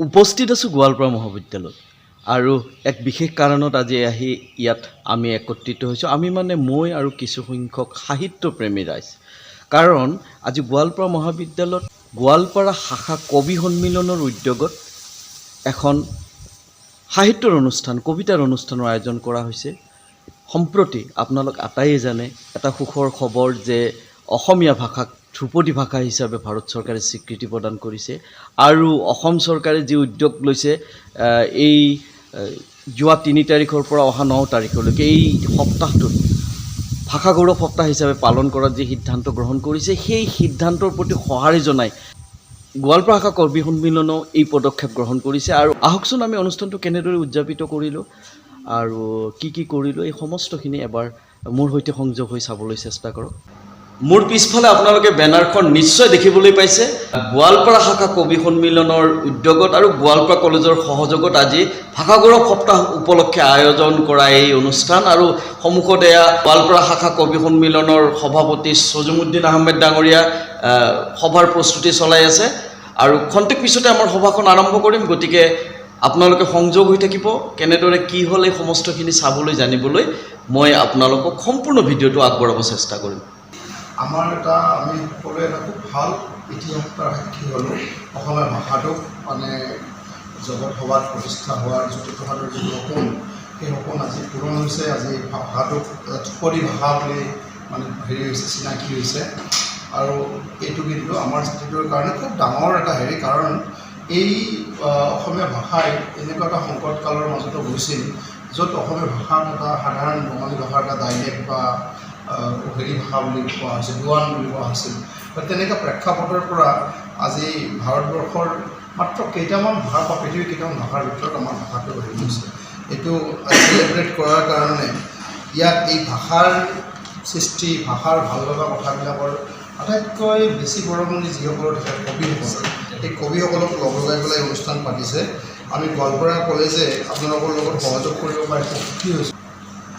উপস্থিত আছোঁ গোৱালপাৰা মহাবিদ্যালয়ত আৰু এক বিশেষ কাৰণত আজি আহি ইয়াত আমি একত্ৰিত হৈছোঁ। আমি মানে মই আৰু কিছুসংখ্যক সাহিত্যপ্ৰেমী ৰাইজ। কাৰণ আজি গোৱালপাৰা মহাবিদ্যালয়ত গোৱালপাৰা শাখা কবি সন্মিলনৰ উদ্যোগত এখন সাহিত্যৰ অনুষ্ঠান, কবিতাৰ অনুষ্ঠানৰ আয়োজন কৰা হৈছে। সম্প্ৰতি আপোনালোক আটাইয়ে জানে, এটা সুখৰ খবৰ যে অসমীয়া ভাষাক ধ্ৰুপদী ভাষা হিচাপে ভাৰত চৰকাৰে স্বীকৃতি প্ৰদান কৰিছে আৰু অসম চৰকাৰে যি উদ্যোগ লৈছে, এই যোৱা 3 তাৰিখৰ পৰা অহা 9 তাৰিখলৈকে এই সপ্তাহটোত ভাষা গৌৰৱ সপ্তাহ হিচাপে পালন কৰাৰ যি সিদ্ধান্ত গ্ৰহণ কৰিছে, সেই সিদ্ধান্তৰ প্ৰতি সঁহাৰি জনাই গোৱালপাৰা শাখা কবি সন্মিলনেও এই পদক্ষেপ গ্ৰহণ কৰিছে। আৰু আহকচোন, আমি অনুষ্ঠানটো কেনেদৰে উদযাপিত কৰিলোঁ আৰু কি কি কৰিলোঁ, এই সমস্তখিনি এবাৰ মোৰ সৈতে সংযোগ হৈ চাবলৈ চেষ্টা কৰক। মোৰ পিছফালে আপোনালোকে বেনাৰখন নিশ্চয় দেখিবলৈ পাইছে। গোৱালপাৰা শাখা কবি সন্মিলনৰ উদ্যোগত আৰু গোৱালপাৰা কলেজৰ সহযোগত আজি ভাষা গৌৰৱ সপ্তাহ উপলক্ষে আয়োজন কৰা এই অনুষ্ঠান। আৰু সন্মুখত এয়া গোৱালপাৰা শাখা কবি সন্মিলনৰ সভাপতি চজুমুদ্দিন আহমেদ ডাঙৰীয়া সভাৰ প্ৰস্তুতি চলাই আছে আৰু খন্তেক পিছতে আমাৰ সভাখন আৰম্ভ কৰিম। গতিকে আপোনালোকে সংযোগ হৈ থাকিব। কেনেদৰে কি হ'ল, এই সমস্তখিনি চাবলৈ, জানিবলৈ মই আপোনালোকক সম্পূৰ্ণ ভিডিঅ'টো আগবঢ়াব চেষ্টা কৰিম। আমাৰ এটা আমি সকলোৱে এটা খুব ভাল ইতিহাস এটাৰ সাক্ষী হ'লোঁ। অসমীয়া ভাষাটোক মানে জগত সভাত প্ৰতিষ্ঠা হোৱাৰ জ্যোতিপ্ৰসাদৰ যিটো সপোন, সেই সপোন আজি পূৰণ হৈছে। আজি ভাষাটোক এটা ধ্ৰুপদী ভাষা বুলি মানে হেৰি হৈছে, চিনাকি হৈছে। আৰু এইটো কিন্তু আমাৰ জাতিটোৰ কাৰণে খুব ডাঙৰ এটা হেৰি, কাৰণ এই অসমীয়া ভাষাই এনেকুৱা এটা সংকটকালৰ মাজতো গৈছিল, য'ত অসমীয়া ভাষাক এটা সাধাৰণ বঙালী ভাষাৰ এটা ডাইলেক্ট বা হেৰি ভাষা বুলি কোৱা হৈছিল, দোৱান বুলি কোৱা হৈছিল। তেনেকুৱা প্ৰেক্ষাপটৰ পৰা আজি ভাৰতবৰ্ষৰ মাত্ৰ কেইটামান ভাষা বা পৃথিৱীৰ কেইটামান ভাষাৰ ভিতৰত আমাৰ ভাষাটো হেৰি হৈছে। এইটো চেলিব্ৰেট কৰাৰ কাৰণে ইয়াত এই ভাষাৰ সৃষ্টি, ভাষাৰ ভাল লগা কথাবিলাকৰ আটাইতকৈ বেছি বৰঙণি যিসকলৰ থাকে, কবিসকল, সেই কবিসকলক লগ লগাই পেলাই অনুষ্ঠান পাতিছে। আমি গোৱালপাৰা কলেজে আপোনালোকৰ লগত সহযোগ কৰিব পাৰি খুব সুখী হৈছোঁ।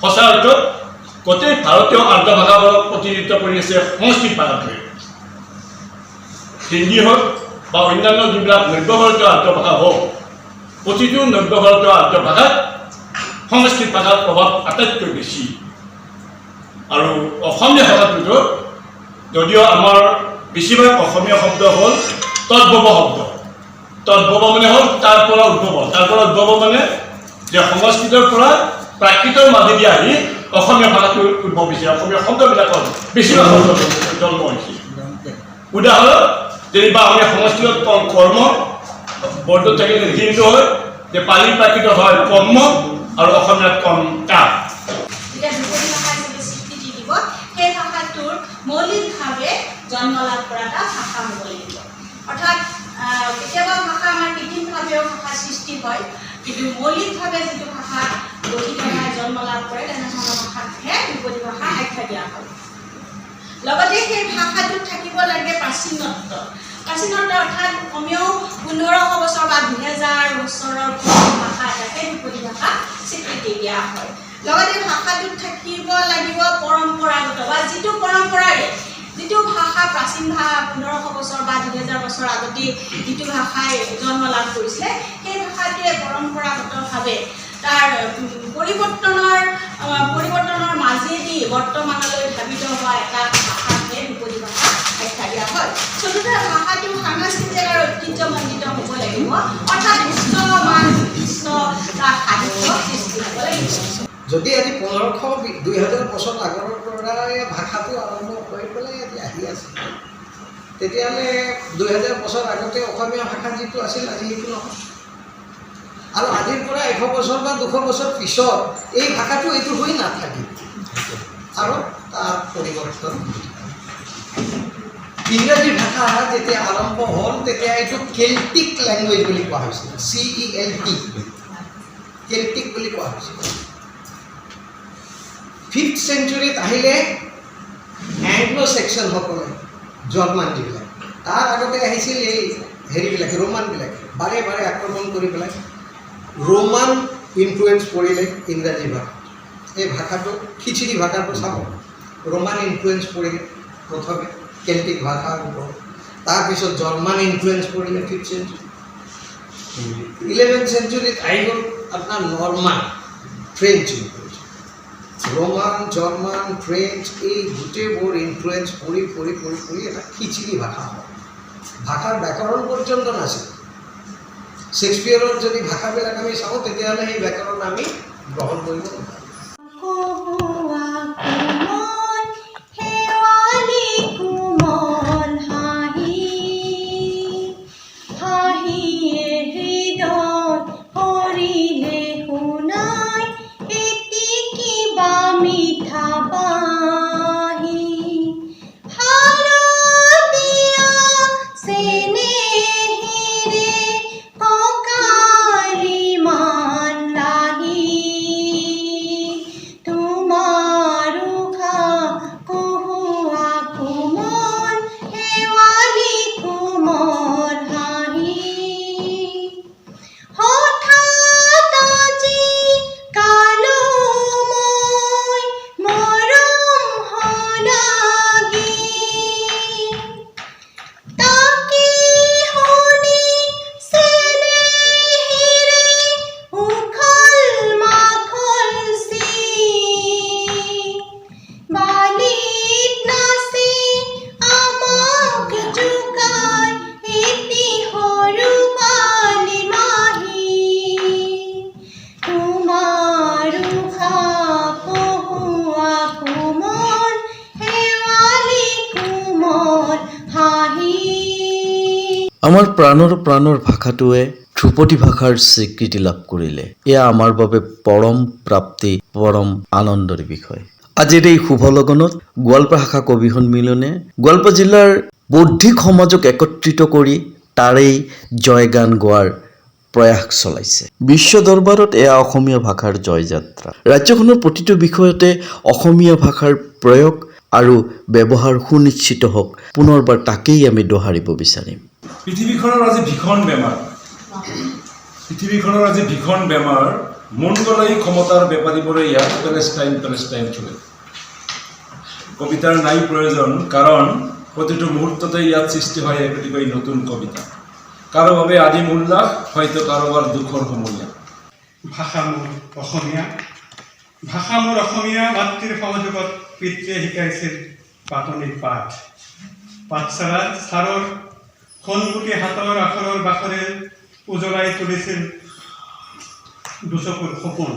সঁচা অৰ্থত গোটেই ভাৰতীয় আৰ্য ভাষাবোৰক প্ৰতিনিধিত্ব কৰি আছে সংস্কৃত ভাষাটোৱে। হিন্দী হওক বা অন্যান্য যিবিলাক নব্য ভাৰতীয় আৰ্য ভাষা হওক, প্ৰতিটো নব্য ভাৰতীয় আৰ্য ভাষাত সংস্কৃত ভাষাৰ প্ৰভাৱ আটাইতকৈ বেছি। আৰু অসমীয়া ভাষাটোতো যদিও আমাৰ বেছিভাগ অসমীয়া শব্দ হ'ল তদ্ভৱ শব্দ। তদ্ভৱ মানে হ'ল তাৰ পৰা উদ্ভৱ। তাৰ পৰা উদ্ভৱ মানে যে সংস্কৃতৰ পৰা প্ৰাকৃতৰ মাজেদি আহি অসমীয়া ভাষাটো উদ্ভৱ হৈছে। অসমীয়া শব্দবিলাকৰ বেছিভাগ শব্দ জন্ম হৈছে। উদাহৰণ যেনিবা আমি সংস্কৃতত কওঁ কৰ্ম, বৰ্ডত থাকিলে লিখি হয় যে পালি প্ৰাকৃত হয় কৰ্ম আৰু অসমীয়াত কম কাম। যেতিয়া ধ্ৰুপদী ভাষা হিচাপে স্বীকৃতি দিব, সেই ভাষাটোৰ মৌলিকভাৱে জন্ম লাভ কৰা এটা ভাষা হ'ব লাগিব। অৰ্থাৎ কেতিয়াবা ভাষা আমাৰ কৃত্ৰিমভাৱেও ভাষা সৃষ্টি হয়, কিন্তু মৌলিকভাৱে যিটো ভাষা গঠিত হয়, জন্ম লাভ কৰে, তেনেধৰণৰ ভাষাকহে ধ্ৰুপদী ভাষা আখ্যা দিয়া হয়। লগতে সেই ভাষাটোত থাকিব লাগে প্ৰাচীনত্ব। প্ৰাচীনত্ব অৰ্থাৎ কমেও 1500 বছৰ বা 2000 বছৰৰ পুৰণি ভাষা এটাকে ধ্ৰুপদী ভাষা স্বীকৃতি দিয়া হয়। লগতে ভাষাটোত থাকিব লাগিব পৰম্পৰাগত বা যিটো পৰম্পৰাৰে যিটো ভাষা প্ৰাচীন ভাষা, 1500 বছৰ বা 2000 বছৰ আগতেই যিটো ভাষাই জন্ম লাভ কৰিছিলে, সেই ভাষাটোৱে পৰম্পৰাগতভাৱে তাৰ পৰিৱৰ্তনৰ মাজেদি বৰ্তমানলৈ ধাবিত হোৱা এটা ভাষাকহে ধ্ৰুপদী ভাষা আখ্যা দিয়া হয়। চতুৰ্থ, ভাষাটো সাংস্কৃতিক আৰু ঐতিহ্যমণ্ডিত হ'ব লাগিব। অৰ্থাৎ উচ্চ মান, উচ্চ তাৰ সাহিত্য সৃষ্টি হ'ব লাগিব। যদি আজি 1500, 2000 বছৰ আগৰ পৰাই ভাষাটো আৰম্ভ হৈ পেলাই আজি আহি আছে, তেতিয়াহ'লে 2000 বছৰ আগতে অসমীয়া ভাষা যিটো আছিল, আজি সেইটো নহয়। আৰু আজিৰ পৰা 100 বছৰ বা 200 বছৰ পিছত এই ভাষাটো এইটো হৈ নাথাকিব আৰু তাৰ পৰিৱৰ্তন হৈ থাকিব। ইংৰাজী ভাষা যেতিয়া আৰম্ভ হ'ল, তেতিয়া এইটো কেল্টিক লেংগুৱেজ বুলি কোৱা হৈছিল। CELT, Celtic বুলি কোৱা হৈছিল। ফিফ্থ চেঞ্চুৰীত আহিলে এংগ্লো ছেক্সনসকলে, জাৰ্মান যিবিলাক। তাৰ আগতে আহিছিল এই হেৰিবিলাক, ৰোমানবিলাক, বাৰে বাৰে আক্ৰমণ কৰি পেলাই ৰোমান ইনফ্লুৱেঞ্চ পৰিলে ইংৰাজী ভাষাত। এই ভাষাটো, খিচিৰি ভাষাটো চাব, ৰোমান ইনফ্লুৱেঞ্চ পৰিলে প্ৰথমে কেল্টিক ভাষাৰ ওপৰত। তাৰপিছত জাৰ্মান ইনফ্লুৱেঞ্চ পৰিলে ফিফ্থ চেঞ্চুৰী। 11 চেঞ্চুৰীত আহি গ'ল আপোনাৰ Norman, French influence, Roman, German, French, এই গোটেইবোৰ ইনফ্লুৱেঞ্চ পৰি পৰি পৰি পৰি এটা খিচিৰি ভাষা হ'ল। ভাষাৰ ব্যাকৰণ পৰ্যন্ত নাছিল। শ্বেক্সপিয়ৰৰ যদি ভাষাবিলাক আমি চাওঁ, তেতিয়াহ'লে সেই ব্যাকৰণ আমি গ্ৰহণ কৰিব নোৱাৰোঁ। কহুৱা কোমল শেৱালি কোমল হাঁহি, হাঁহিয়ে হৃদয় হৰিলে, শুনাই এটি কিবা মিঠা বাঁহী। শাৰদীয়া চেনেহীৰে কঁকালি মান লাহি, তোমাৰ উশাহ কহুৱা কোমল শেৱালি কোমল হাঁহি। হঠাৎ আজি কালো মই মৰম শলাগি, তাকে শুনি চেনেহীৰে উখল মাখল চি, বালিত নাচি আমাক জোকাই এটি সৰু বালি মাহী। তোমাৰ উশাহ কহুৱা কোমল শেৱালি কোমল হাঁহি। আমাৰ প্ৰাণৰ প্ৰাণৰ ভাষাটোৱে ধ্ৰুপদী ভাষাৰ স্বীকৃতি লাভ কৰিলে। এয়া আমাৰ বাবে পৰম প্ৰাপ্তি, পৰম আনন্দৰ বিষয়। আজিৰ এই শুভ লগনত গোৱালপাৰা শাখা কবি সন্মিলনে গোৱালপাৰা জিলাৰ বৌদ্ধিক সমাজক একত্ৰিত কৰি তাৰেই জয়গান গোৱাৰ প্ৰয়াস চলাইছে। বিশ্ব দৰবাৰত এয়া অসমীয়া ভাষাৰ জয়যাত্ৰা। ৰাজ্যখনৰ প্ৰতিটো বিষয়তে অসমীয়া ভাষাৰ প্ৰয়োগ আৰু ব্যৱহাৰ সুনিশ্চিত হওক, পুনৰবাৰ তাকেই আমি দোহাৰিব বিচাৰিম। পৃথিৱীখনৰ আজি ভীষণ বেমাৰ, পৃথিৱীখনৰ আজি ভীষণ বেমাৰ। মন গ'লেই ক্ষমতাৰ বেপাৰীবোৰে ইয়াত পেলেষ্টাইন পেলেষ্টাইন চলে। কবিতাৰ নাই প্ৰয়োজন, কাৰণ প্ৰতিটো মুহূৰ্ততে ইয়াত সৃষ্টি হয় একোটিকৈ নতুন কবিতা। কাৰো বাবে আদিম উল্লাস, হয়তো কাৰোবাৰ দুখৰ হুমুনিয়া। ভাষা মোৰ অসমীয়া, ভাষা মোৰ অসমীয়া। মাতৃৰ সহযোগত পিতৃয়ে শিকাইছিল পাতনিৰ পাঠ। পাঠশালাত ছাৰৰ সোণগুটি হাতৰ আখৰৰ বাখৰে উজ্বলাই তুলিছিল দুচকুৰ সপোন।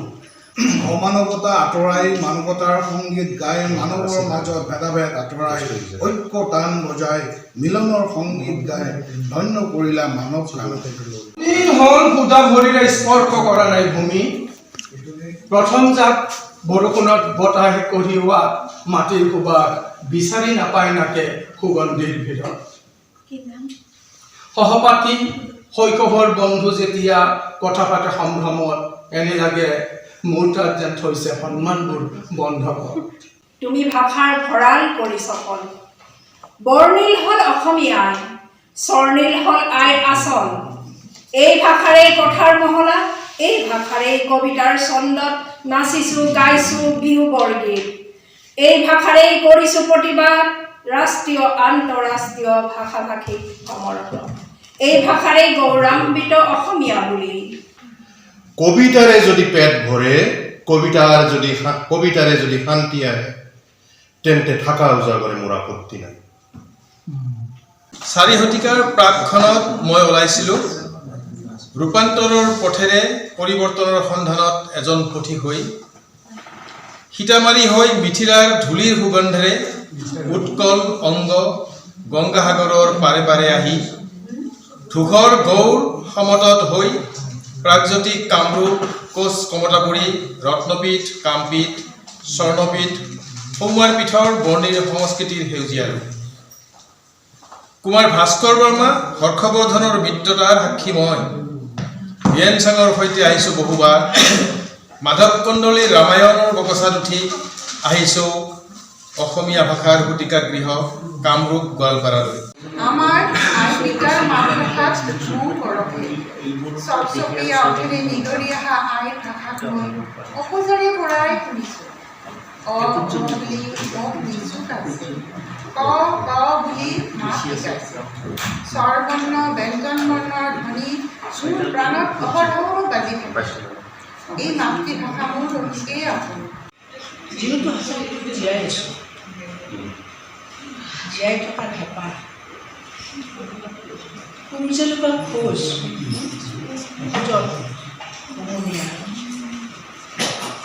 অমানৱতা আঁতৰাই মানৱতাৰ সংগীত গাই, মানৱৰ মাজত ভেদাভেদ আঁতৰাই ঐক্য তান বজাই মিলনৰ সংগীত গাই ধন্য কৰিলা মানৱ প্ৰাণ। দিন হ'ল সুদা ভৰিৰে স্পৰ্শ কৰা নাই ভূমি। প্ৰথম জাক বৰষুণত বতাহে কঢ়িওৱা মাটিৰ সুবাস বিচাৰি নাপায় নাকে সুগন্ধিৰ ভিৰত। সহপাঠী, শৈশৱৰ বন্ধু যেতিয়া কথা পাতে সম্ভ্ৰমত, এনে লাগে মোৰ তাত যেন থৈছে সন্মানবোৰ বন্ধকত। তুমি ভাষাৰ ভঁৰাল কৰি চপল। বৰ্ণিল হ'ল অসমীয়া আই, স্বৰ্ণিল হ'ল আইৰ আচল। এই ভাষাৰেই কথাৰ মহলা, এই ভাষাৰেই কবিতাৰ ছন্দত নাচিছোঁ, গাইছোঁ বিহু বৰগীত। এই ভাষাৰেই কৰিছোঁ প্ৰতিবাদ ৰাষ্ট্ৰীয় আন্তঃৰাষ্ট্ৰীয় ভাষা ভাষিক সমৰত। এই ভাষাৰেই গৌৰৱান্বিত অসমীয়া বুলি। কবিতাৰে যদি পেট ভৰে, কবিতাৰে যদি শান্তি আহে, তেন্তে থাকা উজাগৰে মোৰ আপত্তি নাই। 4 শতিকাৰ প্ৰাকক্ষণত মই ওলাইছিলোঁ ৰূপান্তৰৰ পথেৰে, পৰিৱৰ্তনৰ সন্ধানত এজন পথিক হৈ। সীতামাৰী হৈ মিথিলাৰ ধূলিৰ সুগন্ধেৰে উৎকল, অংগ, গংগাসাগৰৰ পাৰে পাৰে আহি, ধূসৰ গৌৰ সমতট হৈ প্ৰাগজ্যোতিষ কামৰূপ, কোচ কমতাপুৰী, ৰত্নপীঠ, কামপীঠ, স্বৰ্ণপীঠ, সৌমাৰপীঠৰ বৰ্ণিল সংস্কৃতিৰ সেউজীয়া ৰূপ। কুমাৰ ভাস্কৰ বৰ্মা, হৰ্ষবৰ্ধনৰ মিত্ৰতাৰ সাক্ষী মই। হিউৱেন চাঙৰ সৈতে আহিছোঁ বহুবাৰ। মাধৱ কন্দলীৰ ৰামায়ণৰ বকচাত উঠি আহিছোঁ অসমীয়া ভাষাৰ সুতিকা গৃহ কামৰূপ গোৱালপাৰালৈ। আমাৰ আই পিতাৰ মাতভাষাত মৌ পৰশে। চপচপীয়া ওঁঠেৰে নিগৰি অহা আইৰ ভাষাক মই অখোজৰে পৰাই শুনিছোঁ। অ অ বুলি মোক নিচুকাইছে, ক ক বুলি মাত শিকাইছে। স্বৰবৰ্ণ, ব্যঞ্জন বৰ্ণৰ ধ্বনি। মোৰ প্ৰাণত অহৰহ বাজি থাকে। এই মাতৃভাষা মোৰ অতিকেই আপোন। যিহেতু সঁচাকৈ জীয়াই আছোঁ, জীয়াই থকাৰ হেঁপাহ, কুমজেলুকা খোজ, খোজত হুমুনিয়া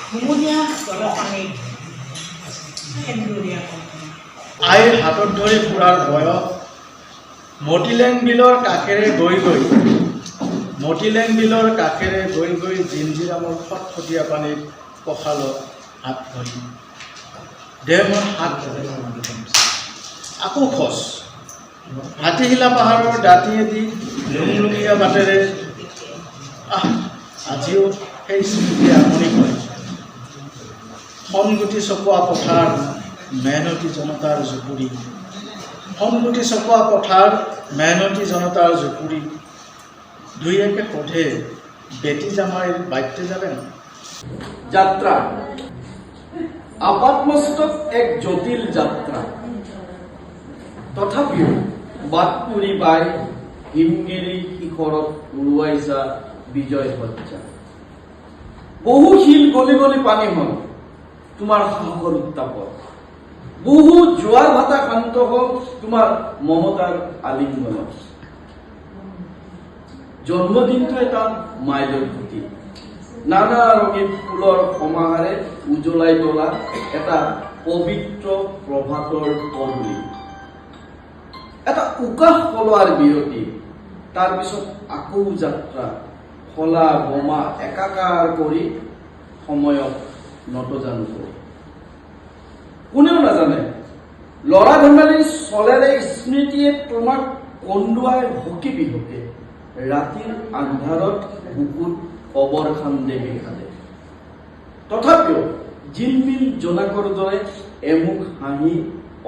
হুমুনিয়া, জলপানীত সেন্দুৰীয়া কল্পনা। আইৰ হাতত ধৰি ফুৰাৰ বয়স, মতিলেং বিলৰ কাষেৰে গৈ গৈ, মতিলেং বিলৰ কাষেৰে গৈ গৈ জিঞ্জিৰামৰ ফটফটীয়া পানীত কঁকালত হাত ধৰি দে মোৰ হাত ধৰে, আকৌ খোজ, হাতীশিলা পাহাৰৰ দাঁতিয়েদি লুংলুঙীয়া বাটেৰে। আহ, আজিও সেই স্মৃতিয়ে আমনি কৰে। সোণগুটি চপোৱা পথাৰ, মেহনতী জনতাৰ জুপুৰি, সোণগুটি চপোৱা পথাৰ, মেহনতী জনতাৰ জুপুৰি। দুই একে সোধে, বেটি জামাইৰ বাড়িতে যাবেন? যাত্ৰা আপাদমস্তক এক জটিল যাত্ৰা। তথাপিও বাটকুৰি বাই হিমগিৰি শিখৰত উৰুৱাইছা বিজয় ধ্বজা। বহু শিল গলি গলি পানী হ'ল তোমাৰ সাহসৰ উত্তাপত। বহু জোৱাৰ ভাটা শান্ত হ'ল তোমাৰ মমতাৰ আলিংগনত। জন্মদিনটো এটা মাইলৰ খুঁটি, নানা ৰঙী ফুলৰ সমাহাৰে উজ্বলাই তোলা এটা পবিত্ৰ প্ৰভাতৰ পদূলি, এটা উশাহ সলোৱাৰ বিৰতি। তাৰপিছত আকৌ যাত্ৰা, খলা বমা একাকাৰ কৰি সময়ক নতজানু কৰি। কোনেও নাজানে, ল'ৰা ধেমালিৰ চলেৰে স্মৃতিয়ে তোমাক কন্দুৱাই হকে বিহকে, ৰাতিৰ আন্ধাৰত বুকুত কবৰ খান্দে বিষাদে। তথাপিও জিলমিল জোনাকৰ দৰে এমুখ হাঁহি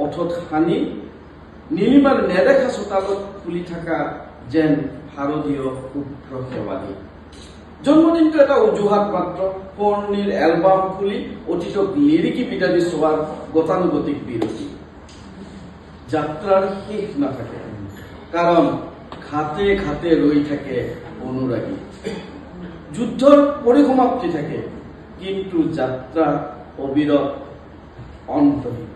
ওঠত সানি নীলিমাৰ নেদেখা চোতালত ফুলি থকা যেন শাৰদীয় শুভ্ৰ শেৱালি। জন্মদিনটো এটা অজুহাত মাত্ৰ, সোঁৱৰণিৰ এলবাম খুলি অতীতক লিৰিকি বিদাৰি চোৱাৰ গতানুগতিক বিৰতি। যাত্ৰাৰ শেষ নাথাকে, কাৰণ ঘাটে ঘাটে ৰৈ থাকে অনুৰাগী। যুদ্ধৰ পৰিসমাপ্তি থাকে, কিন্তু যাত্ৰা অবিৰত, অন্তহীন।